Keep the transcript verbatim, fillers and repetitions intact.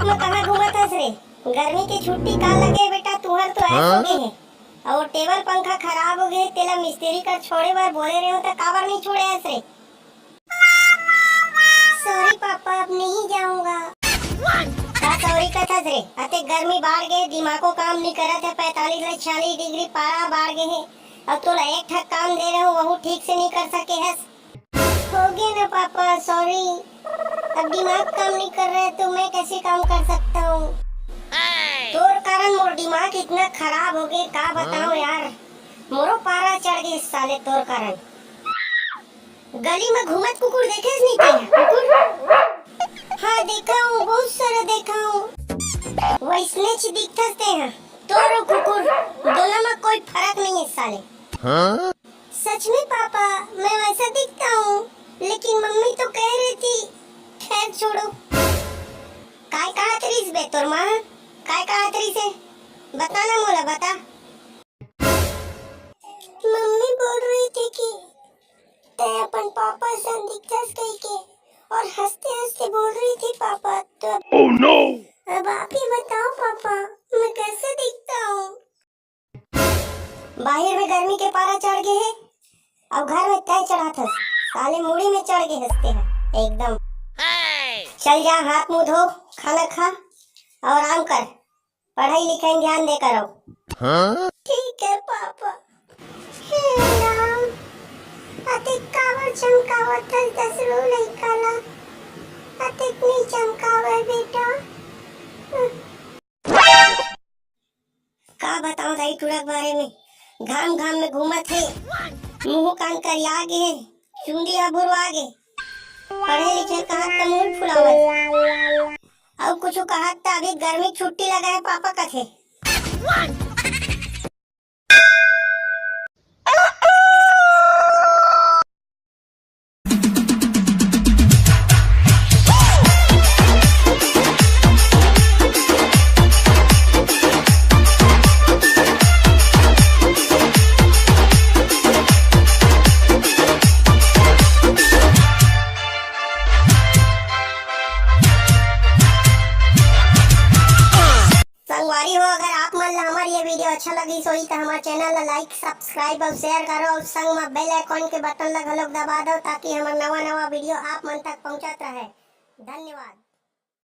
में कहाँ घूमत हस रे? गर्मी के छुट्टी का लगे बेटा, तुहर तो ऐस हो गे हे। अउ टेबल पंखा खराब हो गे, तेला मिस्त्री कर छोड़े बर बोले रहे हो त काबर नहीं छोड़े हस रे? सॉरी पापा, अब नहीं जाऊंगा। का सॉरी कथस रे? अते गर्मी बाढ़ गे, दिमागो काम नहीं करत है, पैंतालीस ले छियालीस डिग्री पारा बाढ़ गे हे। अब तोला एक ठक काम दे रहे हो, वहू ठीक से नहीं कर सके हस। हो गया ना पापा, सॉरी। अब दिमाग काम नहीं कर रहा है तो मैं कैसे काम कर सकता हूँ? तोर कारण मोर दिमाग इतना खराब हो गया, का बताऊँ यार। मोरो पारा चढ़ गए साले तोर कारण। गली में घूमत कुकुर देखे नहीं थे? कुकुर? हाँ देखा हूँ, बहुत सारा देखा हूँ। वैसने च दिखथस ते हैं। तोर कुकुर दोनों में कोई फर्क नहीं है साले। सच में पापा, मैं वैसा दिखता हूँ, लेकिन मम्मी तो कह रही थी। खैर छोड़ो। काय कहत रहीस बे तोर माँ? काय कहत रहीस हे? बता ना मोला, बता। मम्मी बोल रही थी कि तै अपन पापा सन दिखथस कह के, और हंसते हंसते बोल रही थी पापा। तो अब, oh no! अब आप ही बताओ पापा, मैं कैसे दिखता हूँ? बाहर में गर्मी के पारा चढ़ गए है, अब घर में तय चढ़ात हस। साले मुड़ी में चढ़ गए हंसते हैं एकदम। चल जा, हाथ मुंह धो, खाना खा और आराम कर। पढ़ाई लिखाई में ध्यान दे करो। ठीक है पापा। हे राम, अतिक काबर चमकावत हस दसरू लइका ला? अतिक नहीं चमकावे बेटा। का बताओ दाई टूरा के बारे में, घाम घाम में घूमत हे, मुंह कान करिया गे हे, चुंदी ह भुरवा गे। पढ़े लिखे कहत त मुंह फुलावत, अउ कुछ कहत त अभी गर्मी छुट्टी लगा है पापा कथे। संगवारी हो, अगर आप मन ला हमर ये video अच्छा लगिस होही, त हमर channel ला like, subscribe अउ share करो, अउ संग म bell icon के button ला घलोक दबा दो, ताकि हमर नवा-नवा video आप मन तक पहुंचत रहे। धन्यवाद।